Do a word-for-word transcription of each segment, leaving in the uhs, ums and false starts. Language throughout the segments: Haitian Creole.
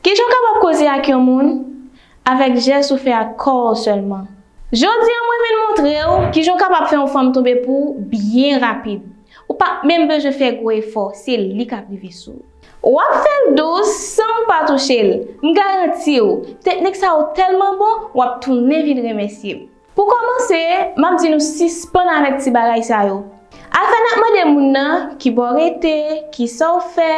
Kijan w kapab koze ak yon moun avèk jès ou fè ak kò w sèlman? Jodi a, mwen vin montre w kijan w kapab fè yon fanm tonbe pou w byen rapid. Ou pa menm bezwen fè gwo efò, se li k ap rive sou w. W ap fè l dous san w pa touche l. M garanti w, teknik sa yo tèlman bon, w ap tounen vin remèsye m. Pou kòmanse, m ap di nou sispann avèk ti bagay sa yo. Afè n ap mande moun nan ki bò w rete, kisa w fè,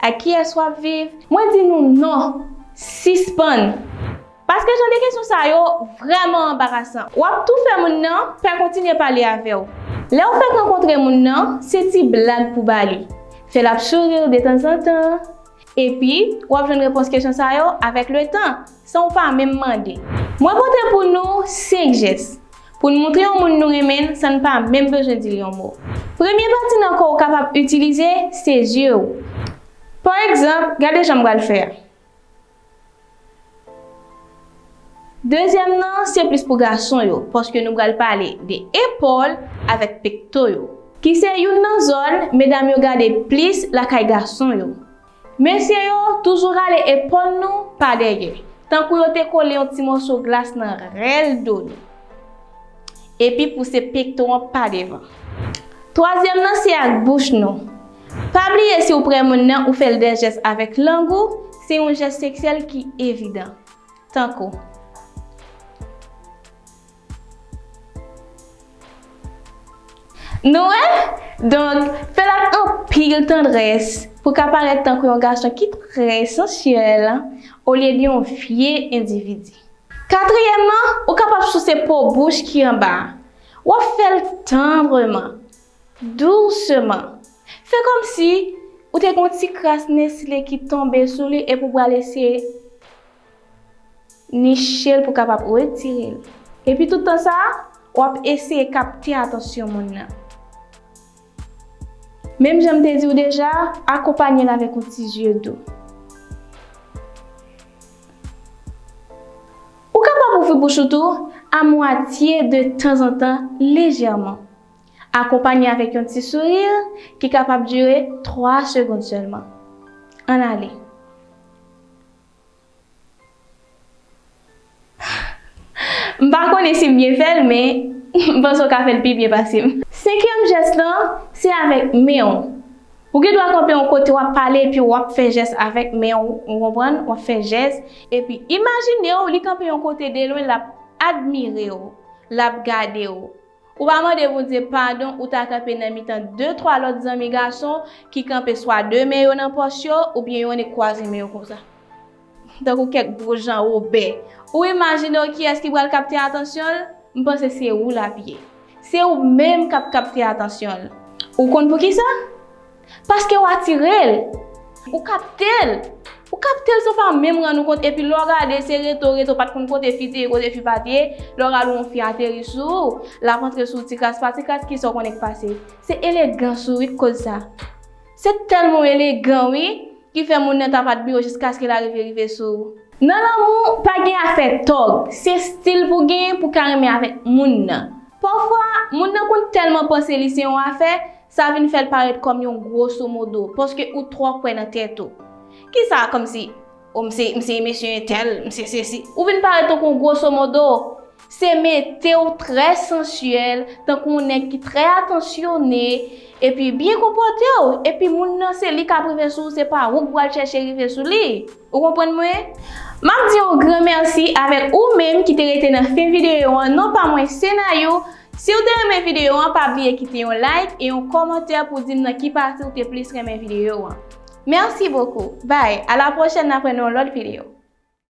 ak kiyès w ap viv, mwen di nou non, sispann. Paske jan de kesyon sa yo vrèman anbarasan. W ap tou fè moun nan pè kontinye pale avè w. Lè w fèk rankontre moun nan, se ti blag pou ba li. Fè l ap souri w detanzantan. Epi, w ap jwenn repons kesyon sa yo avèk letan, san w pa menm mande. Mwen pote pou nou senk jès pou n montre yon moun nou renmen l san n pa menm bezwen di l yon mo. Premye pati nan kò w kapab itilize se zye w. Pa egzanp, gade jan m pral fè a. Dezyèm nan, se plis pou gason yo, paske nou pral pale de epòl avèk pekto yo, ki se youn nan zòn medam yo gade plis lakay gason yo. Mesye yo toujou rale epòl nou pa dèyè, tankou yo te kole yon ti mòso glas nan rèl do nou. Epi pouse pekto an pa devan. Twazyèm nan se ak bouch nou. Pa bliye si w prè moun nan ou fè l de jès avèk lang ou, se yon jès seksyèl ki evidan. Tankou. Nou wè? Donk, fè l ak anpil tandrès pou w ka parèt tankou yon gason ki trè sansyèl olye de yon vye endividi. Katriyèmman, ou kapab souse po bouch ki anba a. W ap fè l tandreman, dousman. Fè kòmsi ou te gen yon ti kras Nestle ki tonbe sou li epi w pral eseye niche l pou w kapab retire l. Epi tout tan sa a, w ap eseye kapte atansyon moun nan. Menm jan m te di w deja, akonpanye l avèk yon ti zye dou. Ou kapab ouvri bouch ou tou a mwatye de tanzantan, lejèman. Akonpanye avèk yon ti souri ki kapab dire twa segonn sèlman. Ann ale. M pa konnen si m byen fè l, men m panse w ka fè l pi byen pase m. Senkyèm jès lan, se avèk men w. Ou gen dwa kanpe yon kote w ap pale epi w ap fè jès avèk men w, ou konprann? W ap fè jès, epi imajine w li kanpe yon kote de lwen, l ap admire w, l ap gade w. Ou pa mande Bondye padon, ou ta kanpe nan mitan de twa lòt zanmi gason ki kanpe swa de men yo nan pòch yo, oubyen yo annik kwaze men yo konsa. Tankou kèk gwo jan wobè. Ou imajine w kiyès ki pral kapte atansyon l? M panse se ou l ap ye. Se ou menm k ap kapte atansyon l. Ou konn poukisa? Paske w atire l. Ou kapte l. Ou kapte l san w pa menm rann ou kont. Epi lè w gade, se reto, reto pa t konn kote fi te ye, kote fi pa t ye. Lè w gade, w yon fi ateri sou ou. L ap antre sou ou ti kras pa ti kras, kisa w konnen k pase? Se elegans ou wi k koz sa. Se tèlman w elegan wi, ki fè moun nan t ap admire w jiskaske l arive rive sou ou. Nan lanmou, pa gen afè tòg, se stil pou genyen pou ka renmen avèk moun nan. Pafwa, moun nan konn tèlman panse li se yon afè, sa vin fè l parèt kòm yon gwosomodo, paske ou twò kwè nan tèt ou. Kisa, kòmsi, o, m se, m se mesye entèl, m se sesi. Ou vin parèt tankou yon gwosomodo. Se mete w trè sansyèl, tankou yon nèg ki trè atansyone, epi byen konpòte w, epi moun nan se li k ap rive sou ou, se pa ou k pral chèche rive sou li. Ou konprann mwen? M ap di yon gran mèsi avèk ou menm ki te rete nan fen videyo an. Non pa mwen se Nayou. Si w te renmen videyo an, pa bliye kite yon like e yon kòmantè pou di m nan ki pati w te plis renmen videyo an. Merci beaucoup. Bye. À la prochaine, n ap wè nan yon lòt videyo.